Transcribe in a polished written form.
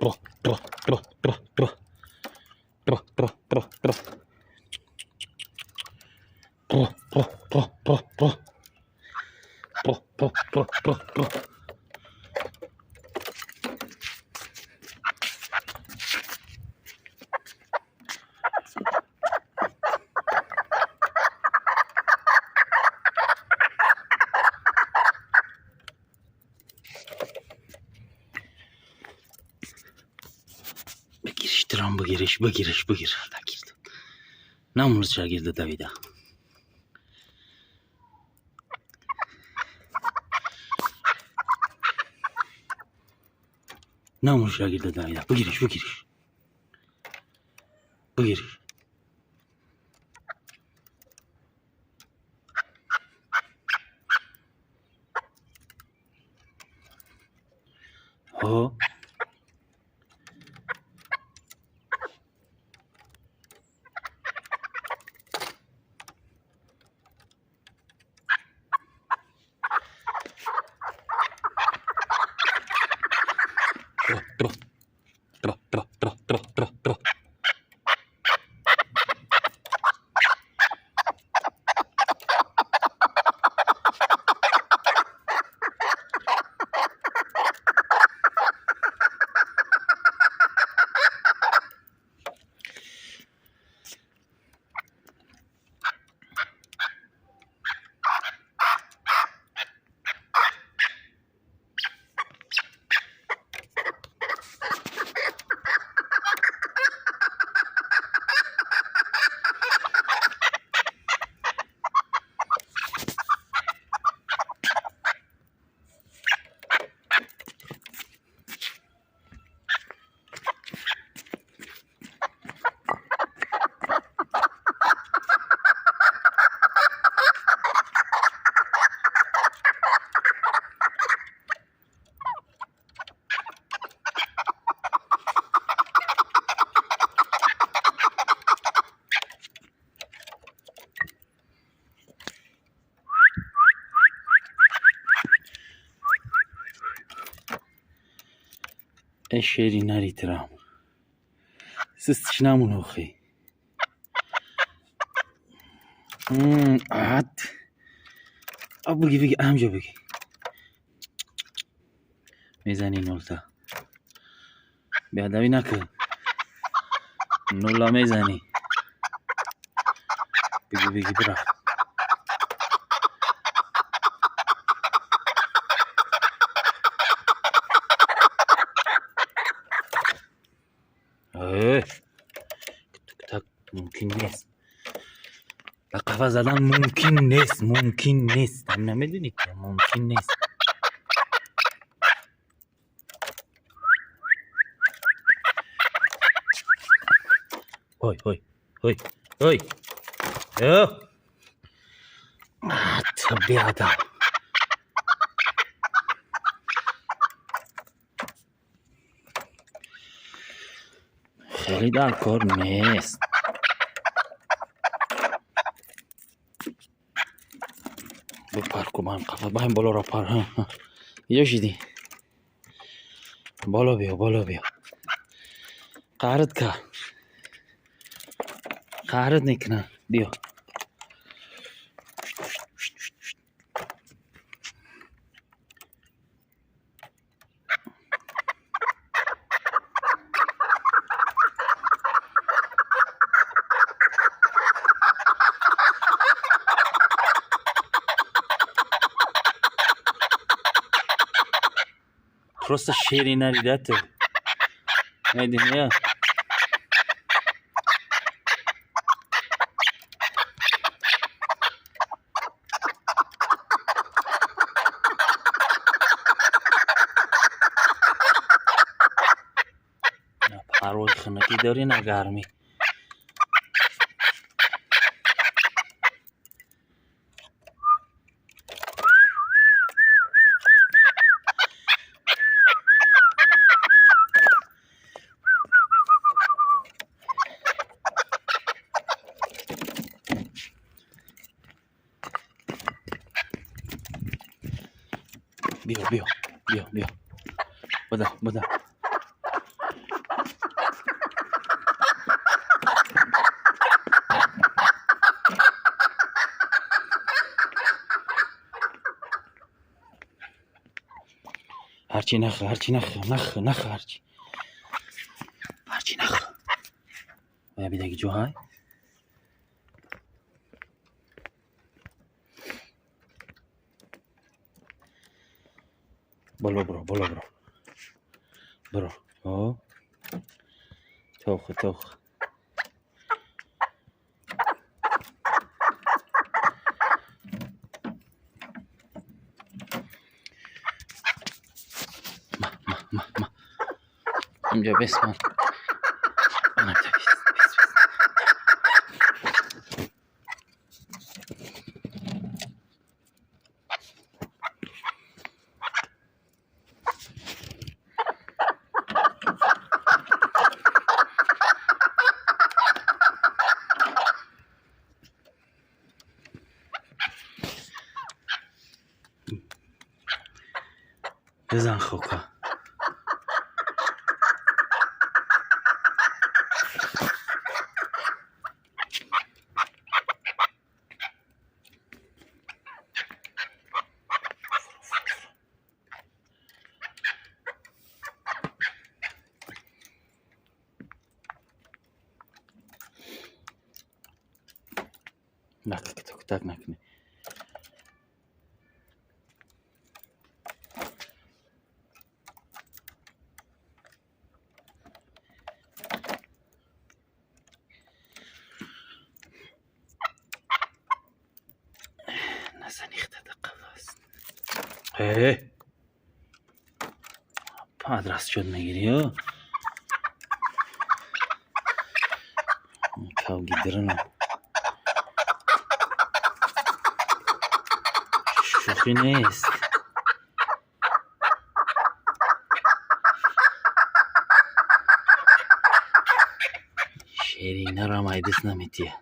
Тро, тро, тро, тро, тро. Тро, тро, тро, тро. Тро, тро, тро, тро, тро. Тро, тро, тро, тро, тро. Бигириш, трам, бигириш, бигириш, бигир. Такир. Намуз шагирда давида. Намуз шагирда давида. Бигириш, бигириш. Бигириш. Ҳо. Тро, тро, тро, тро, тро, тро, тро. Э, шери нари, трам. Систиш намун охи. Ат. А, биги, биги, ҳамҷо биги. Мезани нолта. Беадабӣ накун. Нола мезанӣ. Биги, биги, бира. Э, так мумкин нест. Ба қафас задан мумкин нест, мумкин нест. Там намедонӣ ки мумкин нест. Ҳой, ҳой, ҳой, ҳой. Ё. Беадаб. Хеле дар кор нест. Бипар ку баҳам қафас, баҳам болоро пар. Иҷо шидӣ. Боло биё, боло биё. Қаҳрат кард. Қаҳрат мекунад. Биё. Просто шери нарида ту. Медонӣ я? На парвои хунукӣ дорӣ, на гармӣ. Биё, биё, биё, биё. Буда, буда. Ҳарчи нахӯ, ҳарчи нахӯ, нахӯ, нахӯ, ҳарчи. Ҳарчи нахӯ. Оя бидаги ҷо ҳай? Боло биро, боло биро. Биро. О. Тоху, тоху. Ма, ма, ма, ма. Инҷа бесмон. Анамта бес, бес, бес. Бизан хока. Накунӣ, так накунӣ. Назани худата қафас. Э! Под расчёт мегирӣ, ё? Кавги дирина. Шӯхӣ нест. Шеринаро майдис наметиҳад.